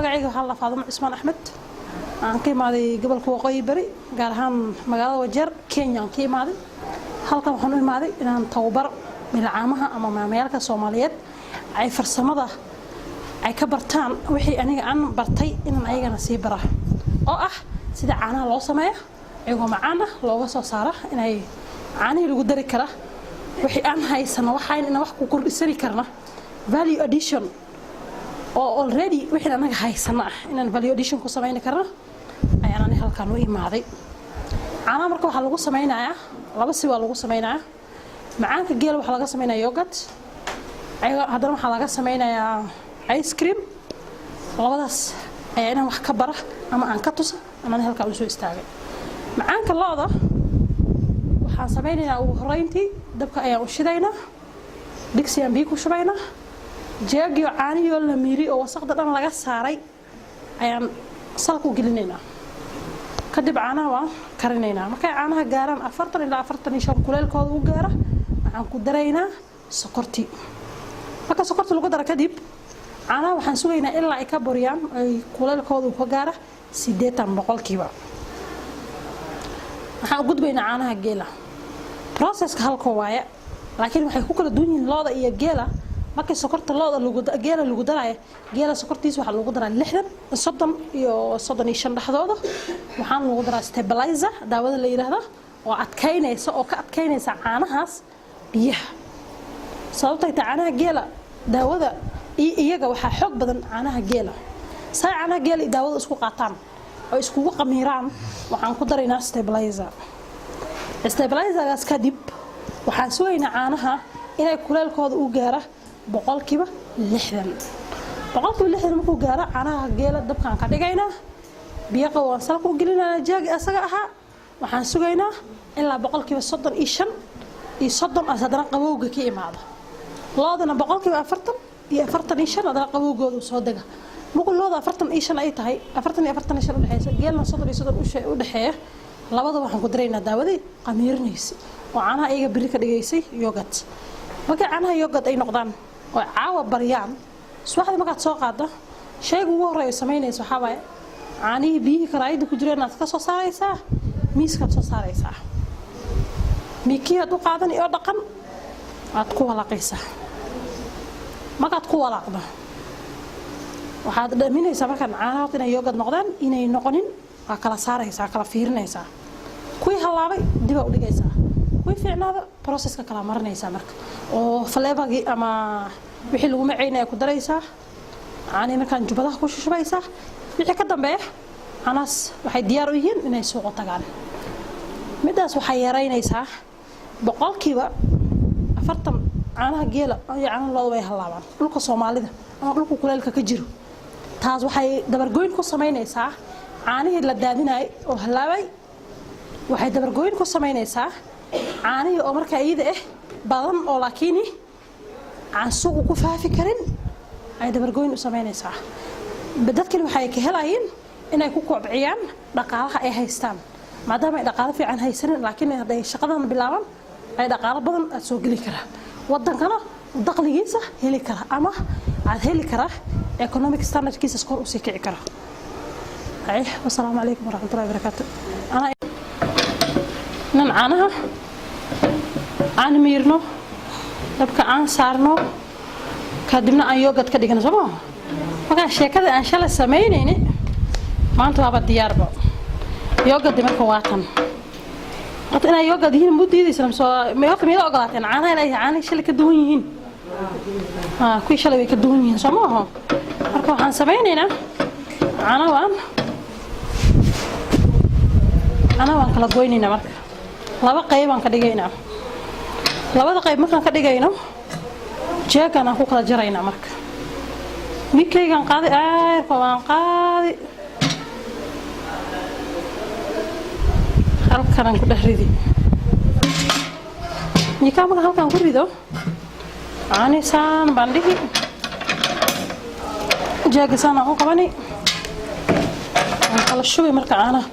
Magacayga waxaa la Faadumo Cusmaan Axmed. Aan ka imaaday gobolka Waqooyi Bari, gaar ahaan magaalada Wajeer, Kenya aan ka imaaday. Halkan waxaan u imaaday inaan tababar bilcaamaha ama maamayaalka Soomaaliyeed ay farsamada ay ka bartaan wixii aniga aan bartay, inaan ayagana sii bara, oo ah sida caanaha loo sameeyo iyagoo macaan ah looga soo saara, inay caanihii lagu dari kara wixii aan haysano, waxaan inaan wax ku kordhisani karna, value addition oo already wixii anaga haysano ah inaan value addition ku samayn karno ayaan aniga halkan u imaaday. Caanaha marka waxaa lagu sameynayaa laba si waa lagu sameynayaa. Macaanka geela waxaa laga sameynayaa yogurt, haddana waxaa laga sameynayaa ice cream. Labadaas ayaa inaan wax ka bara ama aan ka tusa ama ani halkaan usoo istaagay. Macaanka lo'da waxaan sameynaynaa, ugu horreyntii dabka ayaan u shidaynaa, digsi aan biyo ku shubaynaa, jeegio caanihii la miiri oo wasaqda dhan laga saaray ayaan salka u gelinaynaa. Kadib caanaha waan karinaynaa. Markay caanaha gaaraan 40 ilaa 45 kuleelkooda u gaara, waxaan ku daraynaa sokortii. Marka sokorta lagu daro kadib, caanaha waxaan sugaynaa ilaa ay ka buriyaan, ay kuleelkooda uu ka gaara 80%. Waxaan u gudbaynaa caanaha geela. Processka halka waaye, laakiin waxay ku kala duwan yihiin looda iyo geela. Markii sokorta looda lagu geela lagu daraayo, geela sokortiisa waxaa lagu daraa 60, 30 iyo 35 dhexdooda. Waxaana lagu daraa stabilizer, daawada la yidhaahdo oo adkaynaysa, oo ka adkaynaysa caanahaas biyaha. Sababtay tahay, caanaha geela daawada iyo iyaga waxaa xoog badan caanaha geela. Say caanaha geela iyo daawada isku qaataan oo iskugu qamiiraan, waxaan ku daraynaa stabilizer. Stabilizergaas kadib waxaan sugaynaa caanaha inay kuleelkooda u gaara 60%. 60% markuu gaaro caanaha geela, dabkaan ka dhigaynaa, biyo qabow waan salka u gelinayna jaagi asaga ahaa. Waxaan sugaynaa ilaa 35% iyo 30 as haddana qabowga ka imaado. Loodana 40% iyo 45 haddana qabowgooda soo dega. Markuu looda 45 ay tahay, 40 iyo 45 udhexeysa, geelna 30 iyo 30 udhexeeya, labada waxaan ku daraynaa daawadii qamiirinaysa oo caanaha iyaga beri ka dhigaysay yogurt. Markay caanaha yogurt ay noqdaan oo caawa baryaan, subaxdii markaad soo qaaddo, shayga ugu horreeya samaynaysa waxaa waaye caanihii biyihii karaayada ku jireen aad ka soo saaraysaa, miiskaad soo saaraysaa, miikiyaad u qaadan oo dhaqan aad ku walaaqaysaa. Markaad ku walaaqdo, waxaad dhaminaysaa markaan caanaha horta inay yogurt noqdaan inay noqonin waa kala saaraysaa, kala fiirinaysaa. Kuwii hallaabay dibaa u dhigaysaa, kuwii fiicnaada processka kala marinaysaa. Marka oo flavorgii ama wixii lagu macaynaya ku daraysaa caanihii, markaan jubbadaha ku shushubaysaa. Wixii ka dambeeya, caanahaas waxay diyaar u yihiin inay suuqa tagaan. Midaas waxay yaraynaysaa 40% caanaha geela iyo caanaha looda way hallaabaan dhulka Soomaalida ama dhulka kuleelka ka jiro. Taas waxay dabargoyn ku samaynaysaa caanihii la daadinayay oo hallaabay. Waxay dabargoyn ku samaynaysaa caanihii oo markaa iyada ah badan oo laakiini aan suuqu ku faafi karin ay dabargoyn u samaynaysaa. Dadkani waxay ka helayeen inay ku kobciyaan dhaqaalaha ay haystaan, maadaama ay dhaqaalo fiican haysanin, laakiin hadday shaqadan bilaabaan ay dhaqaalo badan aad soo geli karaa, wadankana dakhligiisa heli kara ama aad heli karaa, economic standardkiisa kor usii kici kara. Wasalaamu calaykum waraxmatullahi wabarakaatu. Inaan caanaha aan miirno, dabka aan saarno, kadibna aan yogurt ka dhigno, soo maa? Markaa sheekada aan shalay samaynayni maanta waaba diyaarba yogurti. Marka waa tan horta inay yogurt yihiin mu diidaysa mise horta miyada ogolaateen caanaha inay caanihii shalay ka duwan yihiin? Kuwii shalay way ka duwan yihiin, soo ma aho? Marka waxaan samaynaynaa, caanaha waan kala goynaynaa. Marka laba qaybaan ka dhigaynaa. Labada qayb markaan ka dhigayno, jeegan aan ku kala jaraynaa. Marka mikaygaan qaaday, aayarka waan qaadi, halkanaan ku dhex ridi mikaa. Marka halkaan ku rido, caani saan baan dhihi, jeega saan aan u qabani, waan kala shubi. Marka caanaha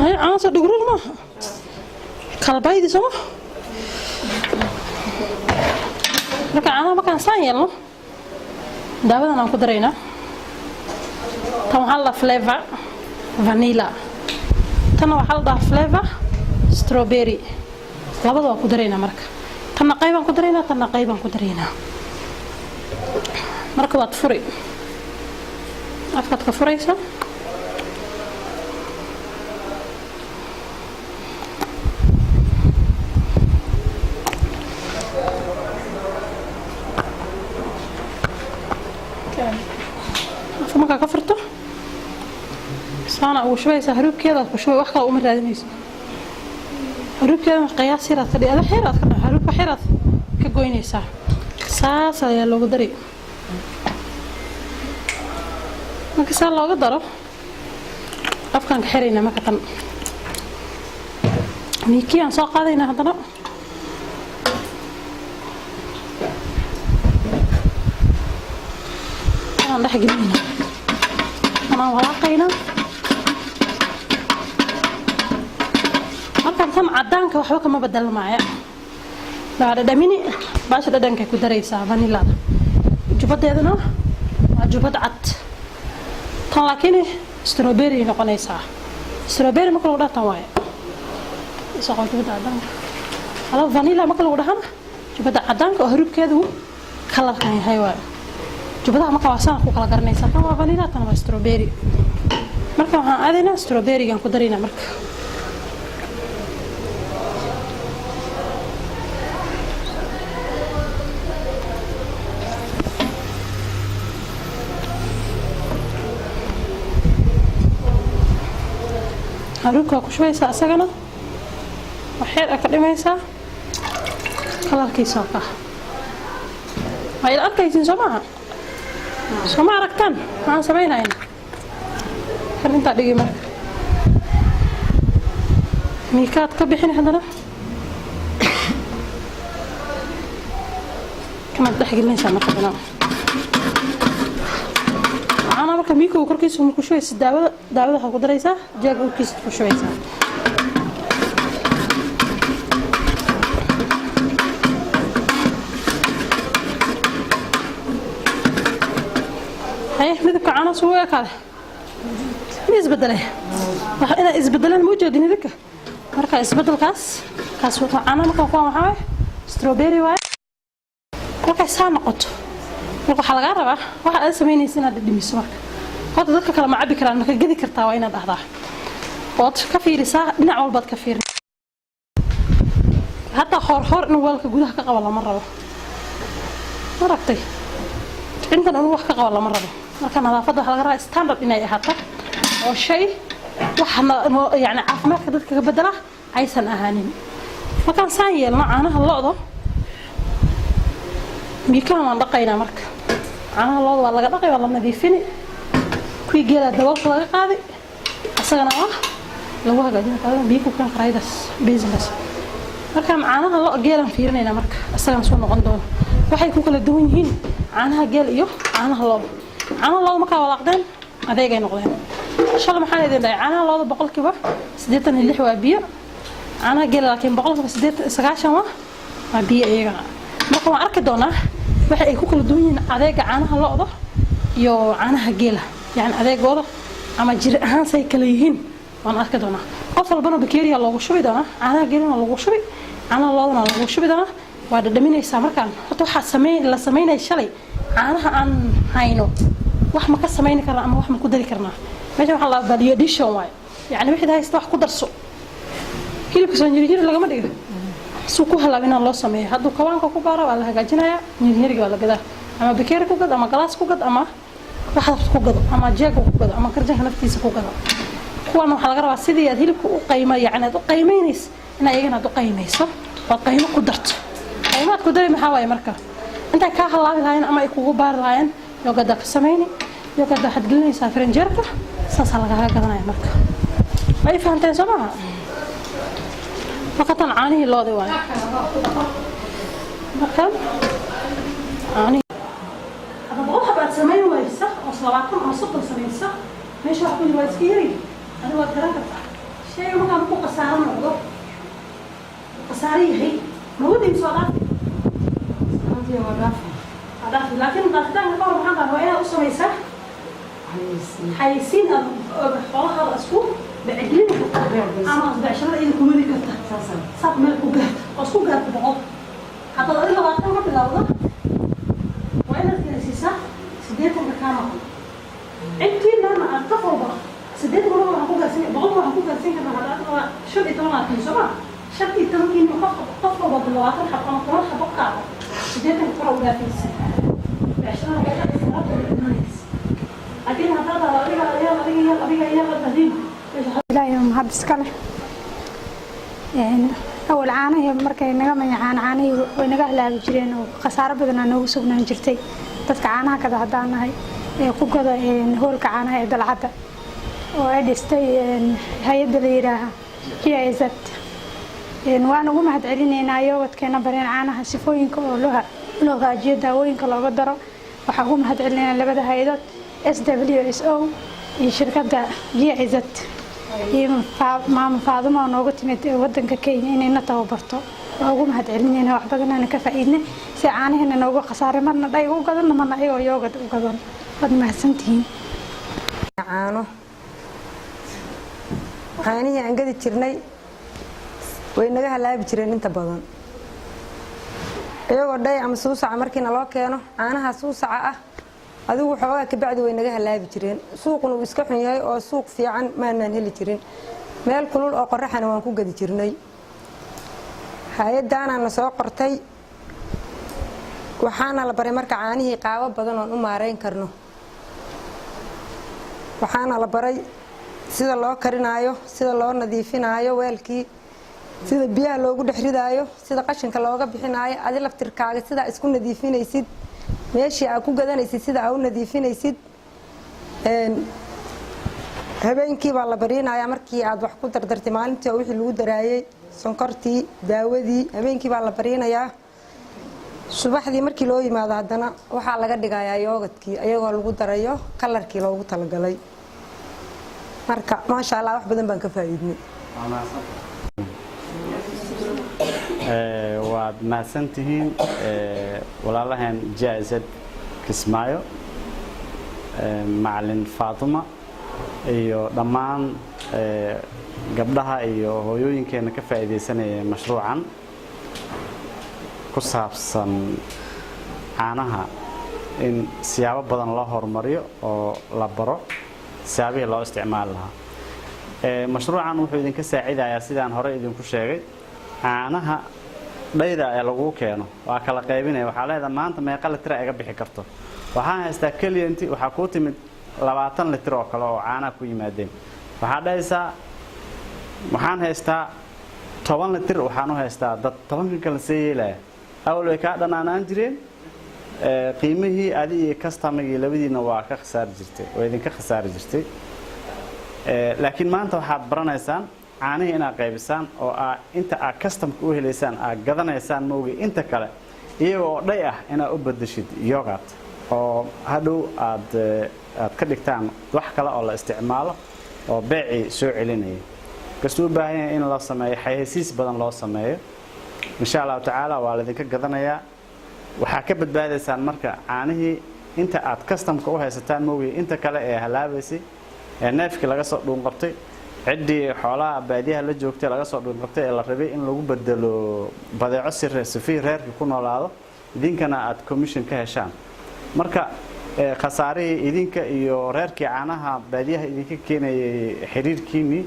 hay caana soo dhugrug maaha, kalbaydi sooma? Marka caanaha markaan saan yeelno, daawadan aan ku daraynaa. Tan waxaa la dhahaa flavor vanilla, tanna waxaa la dhahaa flavor strawberry. Labada waa ku daraynaa. Marka tanna qaybaan ku daraynaa, tanna qaybaan ku daraynaa. Marka waad furi, afkaad ka furaysa. Afka markaa ka furto, saana ugu shubaysaa. Haruubkeeda aad ku shubay, wax kale uma raadinayso. Haruubkeeda qiyaas yaraad ka dhig, xiraad ka haruubka xiraad ka goynaysaa. Saas ayaa loogu dari. Marka saa looga daro, afkaan ka xiraynaa. Marka tan miikiyaan soo qaadaynaa. Haddana aan dhex gelinaynaa, anaan walaaqaynaa. Markaan tan cadaanka waxba kama bedelmaaya, waa dhadhamini. Baasha dhadhankay ku daraysaa vanillada. Jubadeeduna waa jubad cad tan, laakiin strawberry noqonaysaa. Strawberry marka lagu dhaha tan waaye. Isoo qabo jubada cadaanka alo. Vanilla marka lagu dhahana, jubada cadaanka oo haruubkeedu kalarkan yahay waaye. Jubadaha marka waa sana ku kala garanaysaa: tan waa vanilla, tan waa strawberry. Marka waxaan aadaynaa strawberrygan ku daraynaa. Marka haruubka waa ku shubaysaa, isagana waxyar a ka dhimaysaa. Kalarkiisa oo ka waa ila arkaysiin, soo maaha? Soo ma aragtaan maxaan samaynayna? Kan intaa dhigi. Marka miikaad ka bixin, haddana kanaad dhex gelinaysaa. Marka haddana waxaana marka miikow korkiisa ku shubaysa daawada. Daawada waxaad ku daraysaa jeega korkiisa ku shubaysaa. Haye, midabka caanaha suu u ekaade? Ma isbedelay? Wax inay isbedeleen ma ujeedin idinka? Marka isbedelkaas kaas wuxuu caanaha marka kuwan waxaa waaye strawberry waaye. Markay saa noqoto, marka waxaa lagaa rabaa waxa aad samaynaysa inaad dhadhamiso. Marka horta dadka kale ma cabbi karaan, maka gedi kartaa, waa inaad dhahdaa ood ka fiirisaa. Dhinac walbaad ka fiirin, hataa hoor hoor inuu weelka gudaha ka qabo lama rabo. Ma aragtay? Intan inuu wax ka qabo lama rabo. Marka nadaafadda waxaa laga rabaa standard inay ahaato, oo shay wax yani caafimaadka dadka ka bedela aysan ahaanin. Markaan saan yeelno caanaha lo'da, miikahan waan dhaqaynaa. Marka caanaha lo'da waa laga dhaqay, waa la nadiifini. Kuwii geelaa daboolka laga qaaday, isagana waa lagu hagaajin karaa biyo ku kan karaydas business. Markaan caanaha lo geelaan fiirinaynaa. Marka isagana soo noqon doono waxay ku kala duwan yihiin caanaha geel iyo caanaha lo'da. Caanaha lo'da markaa walaaqdeen, adeegay noqdeen. Shalay maxaan idin dhahay? Caanaha lo'da 86% waa biyo. Caanaha geela laakiin 90% waa biyo iyagana. Marka waan arki doonaa waxa ay ku kala duwan yihiin adeega caanaha lo'da iyo caanaha geela, yacni adeegooda ama jir ahaan say kala yihiin waan arki doonaa. Qof walbana bakeeriya loogu shubi doonaa. Caanaha geelana loogu shubi, caanaha lo'dana loogu shubi doonaa. Waa dhadhaminaysaa. Markaan horta waxaa sameyn la sameynaya shalay, caanaha aan hayno wax ma ka samayn karnaa ama wax ma ku dari karnaa? Meesha waxaa la value addition waaye, yacni wixii haysta wax ku darso. Hilibka soo nyirinyiri lagama dhiga suu ku halaab inaan loo sameeyo. Hadduu kawaanka ku baara, waa la hagaajinayaa. Nyirinyiriga waa la gadaa, ama bakeeri ku gad, ama galaas ku gad, ama waxaad ku gado, ama jeega ku gado, ama karjanka naftiisa ku gado. Kuwan waxaa laga rabaa sidii aad hilibka u qayma, yacni aad u qaymaynayso, in ayagana aad u qaymayso ood qaymo ku darto. Qaymaad ku dari maxaa waaye? Marka intay kaa halaabi lahaayeen ama ay kugu baari lahaayeen, yogurt ka samayni. Yogurt waxaad gelinaysaa faranjeerka, saasaa lagaaga gadanaya. Marka ma ay fahanteen, soo maaha? Marka tan caanihii loodi waayo. Marka caanihii hadda 100 xaba aad samayn waysa oo 20 ama 30 samaysa, meesha wax ku jira waa iska yari. Adigu waad garan kartaa shayga markaa markuu khasaaro noqdo, khasaaro yahay, mawadin soo dhaafi. Waa dhaafi, laakiin dhaafitaanka ka hor waxaan dhahay waa inaad u samaysaa xayeysiin aad xoolahaada isku becelin karta ama becsharada iyada kumadi karta, saad meel ku gaarto oo isku gaarto 100. Haddaad adi 20 ka bilowdo, waa inaad gaarsiisaa 80-ka kaa maqan. Intiinana aad qof walba 80 kuna waxaan ku gaarsiin, 100-ka waxaan ku gaarsiin karnaa hadda adiga waa 15 aad tihiin, soo ma? 15-kiina qof walba 20 xabo ama 10 xabo qaado, 80-ka kora u dhaafaysa, becsharada waxay dhacaysaa, rabta imanaysa. Laakiin haddaad adiga yeel, adiga yeel, adiga yeel dhahdiin. Ilaahay mahad iska leh. Awal caanahii markay naga mayacaan, caanihii way naga halaabi jireen oo khasaaro badanaa noogu sugnaan jirtay. Dadka caanaha kada haddaan nahay ee ku gada hoolka caanaha ee Dalcadda oo ay dhistay hay-adda la yidhaaha GIZ, waan ugu mahad celinaynaa. Yogurt-keena bareen caanaha sifooyinka oo loo hagaajiyo, daawooyinka looga daro. Waxaan ugu mahad celinaynaa labada hay-adood, SWSO iyo shirkadda GIZ, iyo Maama Faadimo oo noogu timid wadanka Kenya inay na tababarto. Waa ugu mahad celinayna, wax badan aana ka faa'iidnay si caanaheena noogu khasaaray, marna dhayga u gadan, marna ayagoo yogurt u gadan. Waad mahadsantihiin. Caano, caanihii aan gadi jirnay way naga halaabi jireen inta badan iyagoo dhay ama suusaca. Markiina loo keeno caanaha suusaca ah, adigu xoogaa kabacdi way naga halaabi jireen. Suuquna uu iska xun yahay oo suuq fiican maanaan heli jirin. Meel kulul oo qoraxana waan ku gadi jirnay. Hay-addaanaa na soo qortay, waxaana la baray marka caanihii qaabo badan oon u maareyn karno. Waxaana la baray sida loo karinaayo, sida loo nadiifinaayo weelkii, sida biyaha loogu dhex ridaayo, sida qashinka looga bixinaayo, adi laftirkaaga sidaa isku nadiifinaysid, meeshii aa ku gadanaysid sida aa u nadiifinaysid. Habeenkii baa la bariinayaa markii aad wax ku dardartay maalintii oo wixii lagu daraayey, sonkortii, daawadii, habeenkii baa la bariinayaa. Subaxdii markii loo yimaado haddana waxaa laga dhigayaa yogurt-kii ayagoo lagu darayo color-kii loogu talagalay. Marka maasha Allah, wax badan baan ka faa'iidnay. Waad mahadsantihiin walaalaheen GIZ Kismaayo, Macalin Faatuma iyo dhammaan gabdhaha iyo hooyooyinkeena ka faa'iidaysanaya mashruucan ku saabsan caanaha in siyaabo badan loo horumariyo oo la baro siyaabihii loo isticmaali lahaa. Mashruucan wuxuu idinka saacidayaa, sidaan hore idinku sheegay, caanaha dhayda ee laguu keeno waa kala qaybinaya. Waxaa leedahay, maanta meeqa litira iga bixi karto? Waxaan haystaa client, waxaa kuu timid 20 litir oo kale oo caanaha ku yimaadeen. Waxaa dhahaysaa, waxaan haystaa 10 litir, waxaan u haystaa dad, 10-ka kale see yeelaya? Awal way kaa dhanaanaan jireen, qiimihii adi iyo customer-gii labadiina waa ka khasaari jirtay, waa idinka khasaari jirtay. Laakiin maanta waxaad baranaysaan caanihii inaad qaybisaan oo aa inta aad customer-ka u helaysaan aad gadanaysaan maogay, inta kale iyaga oo dhay ah inaad u bedeshid yogurt oo hadhow aad ka dhigtaan wax kale oo la isticmaalo oo beecii soo celinaya. Kastuu u baahan yahay in loo sameeyo xayeysiis badan loo sameeyo. Insha Allahu tacaala waa laydinka gadanayaa. Waxaa ka badbaadaysaan marka caanihii inta aad customer-ka u haysataan maogay, inta kale ee halaabaysay ee neefkii laga soo dhuunqabtay, ciddii xoolaha baadiyaha la joogtay laga soo dhuunqabtay ee la rabay in lagu bedelo badeeco si sifii reerkii ku noolaado, idinkana aad commission ka heshaan. Marka khasaarihii idinka iyo reerkii caanaha baadiyaha idinka keenayay xiriirkiinnii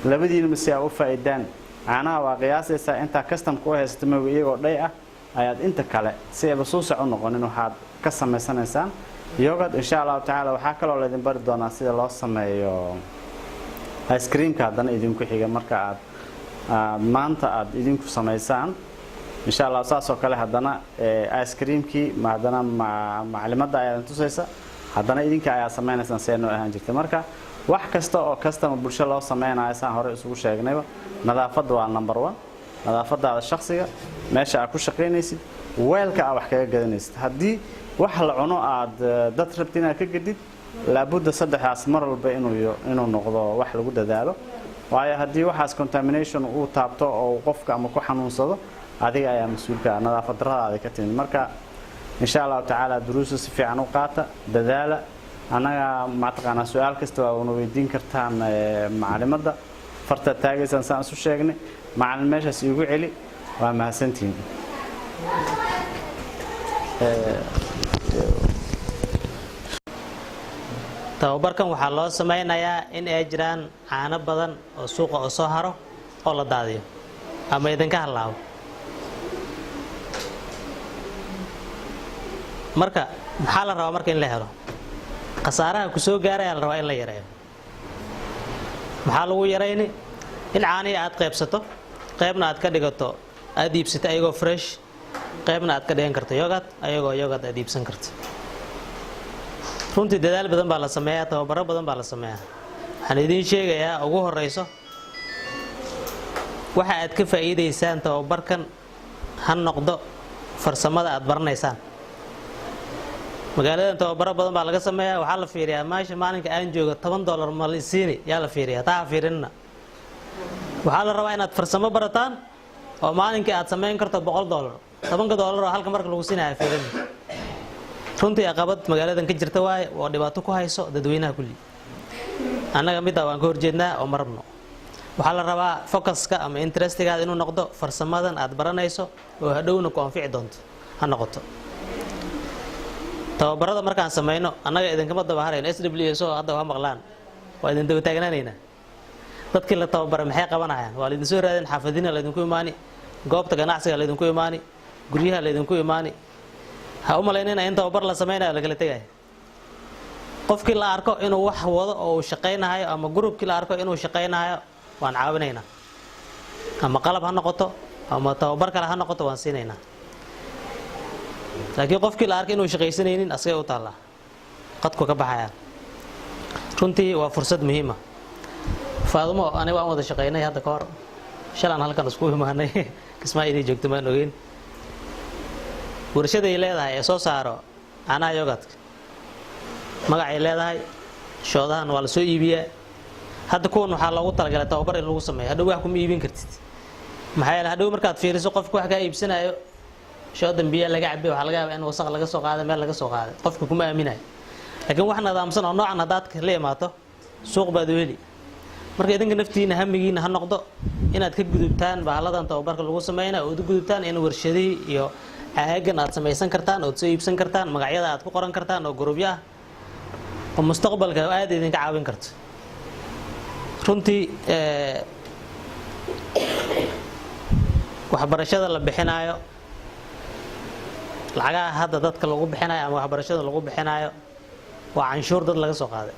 labadiinaba si aa u faa'iidaan. Caanaha waa qiyaasaysaa intaa customer-ka u haysato maoga, iyagoo dhay ah ayaad inta kale si ayba suusac u noqonin waxaad ka samaysanaysaan yogurt, insha Allahu tacaala. Waxaa kaloo laydin bari doonaa sida loo sameeyo ice cream-ka haddana idinku xiga. Marka aad maanta aad idinku samaysaan, insha Allah, saas oo kale haddana ice cream-kii haddana maclimadda ayaa tusaysa, haddana idinka ayaa samaynaysaan si ay noo ahaan jirtay. Marka wax kasta oo kastama bulsho loo sameynayo, saan hore isugu sheegnayba, nadaafadda waa number one. Nadaafadaada shakhsiga, meesha aad ku shaqaynaysid, weelka aad wax kaga gadanaysid, haddii wax la cuno aad dad rabti inaad ka gadid, laabudda saddexdaas mar walba inuu noqdo wax lagu dadaalo. Waayo, haddii waxaas contamination uu taabto oo qofka ama ku xanuunsado, adiga ayaa mas-uulka, nadaafad darradaada ka timid. Marka Insha Allahu tacaala duruusta si fiican u qaata, dadaala. Annaga mataqaanaa su-aal kasta waa una weydiin kartaan macalimadda, fartaad taagaysaan saan isu sheegnay. Macalin, meeshaas iigu celi. Waa mahadsantihiin. Tababarkan waxaa loo sameynayaa in ay jiraan caano badan oo suuqa oo soo haro oo la daadiyo ama idinka hallaabo. Marka maxaa la rabaa? Marka in la helo khasaaraha ku soo gaaraya la rabaa in la yareeyo. Maxaa lagu yarayni? In caanihii aad qaybsato, qaybna aad ka dhigato aad iibsato ayagoo fresh, qaybna aad ka dhigan karto yogurt, ayagoo yogurt aad iibsan karto. Runtii dadaal badan baa la sameeyaa, tababaro badan baa la sameeyaa. Waxaan idiin sheegayaa, ugu horeyso waxa aad ka faa'iidaysaan tababarkan ha noqdo farsamada aad baranaysaan. Magaaladan tababaro badan baa laga sameeyaa. Waxaa la fiiriyaa meesha maalinka aan joogo $10 ma la isiini yaa la fiiriyaa. Taa ha fiirinina. Waxaa la rabaa inaad farsamo barataan oo maalinkii aad samayn karto $100. $10 oo halka marka lagu siinaya ha fiirinina. Runtii aqabad magaaladan ka jirta waaye oo dhibaato ku hayso dadweynaha kulli. Annaga middaa waan ka horjeednaa oo ma rabno. Waxaa la rabaa focuska ama interestigaada inuu noqdo farsamadan aad baranayso oo hadhowna ku anfici doonto ha noqoto. Tababarada markaan samayno, annaga idinkama daba harayno. SWS oo hadda waa maqlaan, waa idin daba taagnaanaynaa. Dadkii la tababaray maxay qabanayaan? Waa laydin soo raadin, xaafadina laydinku imaani, goobta ganacsiga laydinku imaani, guryaha laydinku imaani. Ha u malaynina in tababar la samaynayo lakala tegaya. Qofkii la arko inuu wax wado oo uu shaqaynahayo ama groupkii la arko inuu shaqaynahayo, waan caawinaynaa, ama qalab ha noqoto ama tababar kale ha noqoto, waan siinaynaa. Laakiin qofkii la arkay inuu shaqaysanaynin, asagay u taallaa, qadku ka baxayaan. Runtii waa fursad muhiima. Faadumo aniga waan wada shaqaynay hadda ka hor. Shalaan halkan isku imaanay, Kismaayo inay joogto maan ogeyn. Warshaday leedahay ee soo saaro caanaha yogurtka magacay leedahay, shoodahan waa la soo iibiyaa. Hadda kuwan waxaa loogu talagalay tababar in lagu sameeyo. Hadhow wax kuma iibin kartid, maxaa yeele hadhow markaad fiiriso qofka wax kaa iibsanayo, shoodan biyaa laga cabay, waxaa laga yaabaa in wasaq laga soo qaaday, meel laga soo qaaday, qofka kuma aaminayo. Laakiin wax nidaamsan oo noocan haddaad la imaato, suuq baad u heli. Marka idinka naftiina hamigiina ha noqdo inaad ka gudubtaan bahalladan tababarka lagu sameynayo ood u gudubtaan in warshadihii iyo caagan aad samaysan kartaan ood soo iibsan kartaan, magacyada aad ku qoran kartaan oo gurubyo ah oo mustaqbalka aad idinka caawin karto. Runtii waxbarashada la bixinaayo, lacagaha hadda dadka lagu bixinayo ama waxbarashada lagu bixinayo, waa canshuur dad laga soo qaaday.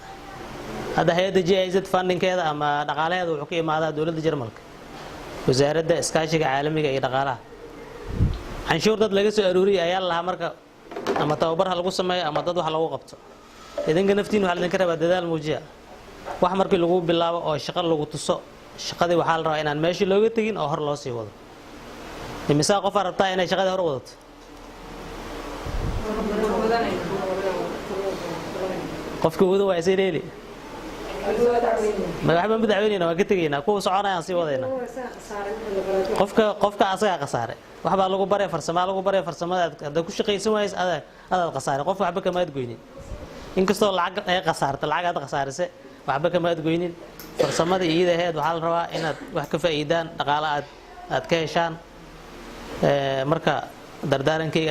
Hadda hay-adda GIZ fundingkeeda ama dhaqaalaheeda wuxuu ka imaadaa dowladda Jarmalka, wasaaradda iskaashiga caalamiga iyo dhaqaalaha. Canshuur dad laga soo aruuriyay ayaa lahaa. Marka ama tababar ha lagu sameeyo ama dad wax lagu qabto. Idinka naftiin waxaa laidinka rabaa dadaal muujiya. Wax markii lagu bilaabo oo shaqo lagu tuso, shaqadii waxaa la rabaa inaan meeshii looga tegin oo hor loo sii wado. Imisaa qofaa rabtaa inay shaqadii hor wadato? Qofka wada waa isay leeli ma waxba madaxweyneyna, waan ka tegaynaa, kuwa soconayaan sii wadaynaa. Qofka asagaa khasaare. Waxbaa lagu baray, farsamaa lagu baray, farsamada haddaad ku shaqaysan waayes, adaad khasaare. Qofka waxba kamaad goynin, inkastoo lacag ay khasaarta, lacag aad khasaarise, waxba kamaad goynin. Farsamada iyada aheed waxaa la rabaa inaad wax ka faa'iidaan, dhaqaale aad ka heshaan. Marka dardaarankayga